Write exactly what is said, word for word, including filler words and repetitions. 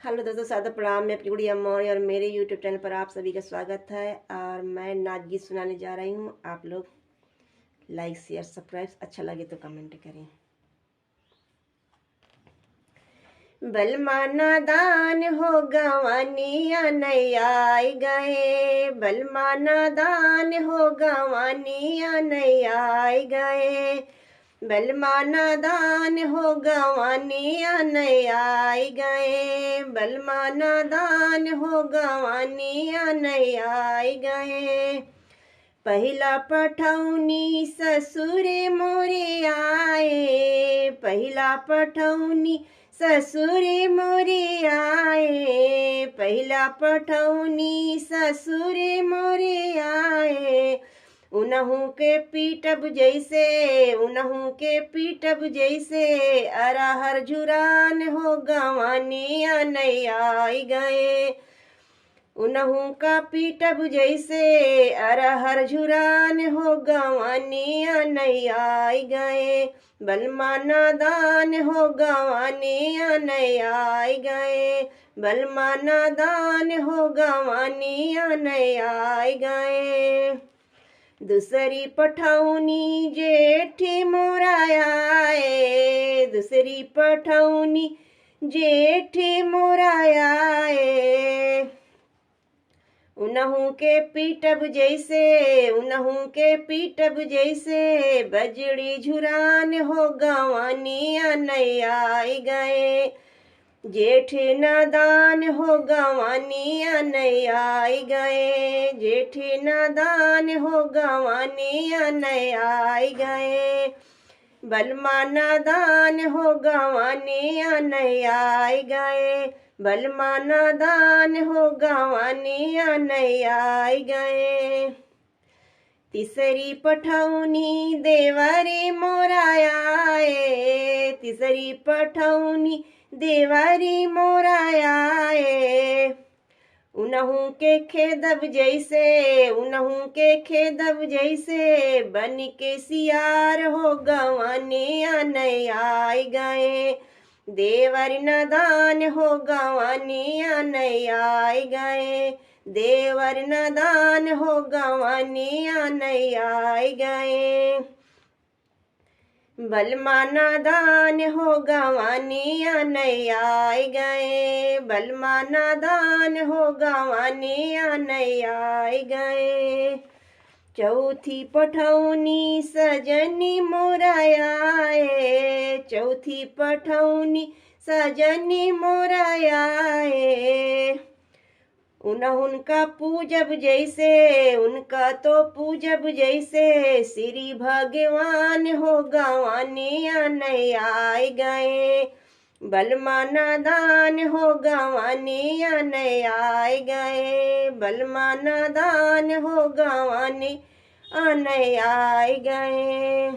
हेलो दोस्तों, सादर प्रणाम। मैं आपकी गुड़िया मौर्य और मेरे YouTube चैनल पर आप सभी का स्वागत है। और मैं नाच गीत सुनाने जा रही हूँ। आप लोग लाइक, शेयर, सब्सक्राइब, अच्छा लगे तो कमेंट करें। बलमा नादान हो गवानिया नहीं आए गए, बलमा नादान हो गवानिया नहीं आए गए, बलमा नादान हो गवानिया नहीं आए गए, बलमा नादान हो गवानिया नहीं आए गए। पहिला पठौनी ससुरे मोरे आए, पहिला पठौनी ससुरे मोरे आए, पहिला पठौनी ससुरे मोरे आए। उनहू के पीटब जैसे, उनहू के पीटब जैसे, अरहर झुरान हो गवानिया नहीं आए गए। उनहू का पीटब जैसे, अरहर झुरान हो गवानिया नहीं आए गए, बलमा नादान हो गवानिया नहीं आए गए, बलमा नादान हो गवानिया नहीं आए गए। दूसरी पठौनी जेठी मोरा आए, दूसरी पठौनी जेठी मोरा आए। उनहू के पीटब जैसे, उनहू के पीटब जैसे, बजड़ी झुरान हो गवानिया नहीं आए गए। जेठ नादान हो गवानिया नहीं आए गए, जेठ नादान हो गवानिया नहीं आए गए। बलमा नादान हो गवानिया नहीं आए गए, बलमा नादान हो गवानिया नहीं आए गए। तीसरी पठौनी देवरी मोरा आए, तीसरी पठौनी देवरी मोरा आए। उनहू के खेदब जैसे, उनहू के खेदब जैसे, बन के सियार हो गवानिया नहीं आए गए। देवर नादान हो गवानिया नहीं आए गए, देवर नादान हो गवानिया नहीं आए गए। बलमा नादान हो गवानिया नहीं आए गए, बलमा नादान हो गवानिया नहीं आए गए। चौथी पठौनी सजनी मोरा आए, चौथी पठौनी सजनी मोरा आए। उनहुन का पूजब जैसे, उनका तो पूजब जैसे, श्री भगवान हो गवानिया नहीं आए गए। बलमा नादान हो गवानिया नहीं आए गए, बलमा नादान हो गवानिया नहीं आए गए।